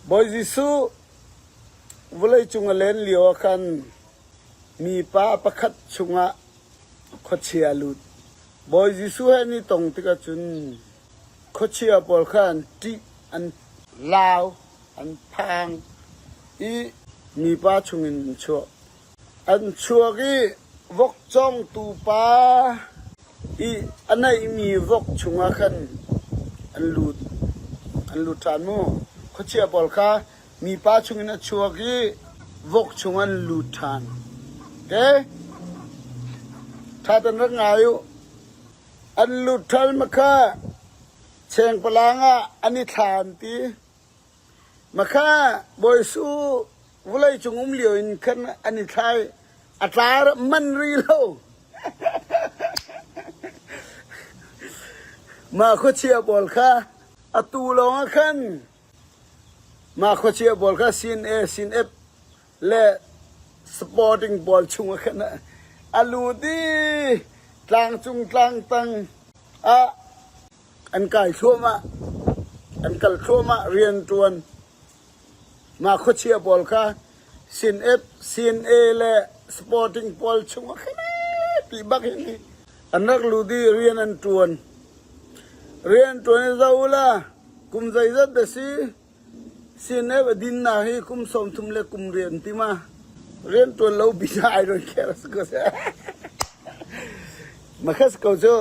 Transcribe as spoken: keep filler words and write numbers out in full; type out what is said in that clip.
Bawi Jesuh vulei cungah len lio ah khan mipa pakhat chungah khuachia a lut. Bawi Jesuh he ni tong tikah cun khuachia pawl kha an ṭih, an lau, an phang i mipa chungin an chuak. An chuak i vok cawngtu pa i a neihmi vok chungah khan an lut, an lut ṭhan mu. Khuachia pawl kha mipa chungin a chuak i vok chungah an lut ṭhan. Ke? Ṭha tan rak ngai uh. An lut ṭhan makha chengpalang ah an i thlan ti. Makha Bawi Jesuh vulei cung um lio in khan an i thlai, a tla man rih lo. Mah khuachia pawl kha a tu lawng ah khan mah khuachia pawl kha C N A, C N F le supporting pawl chungah khan a lut i tlangcung tlangtang ah an kai thluahmah, an kal thluahmah rianṭuan. Mah khuachia pawl kha C N F, C N A le supporting pawl chungah khan pi bak hi ni. An rak lut i rian an ṭuan. Rian ṭuan i zoh uhla kum zeizat dah si C N F a dinnak hi kum sawmthum le kum rian ti ma. Rian ṭuan lo pi na ai ron kher a si ko se. Makha si ko cu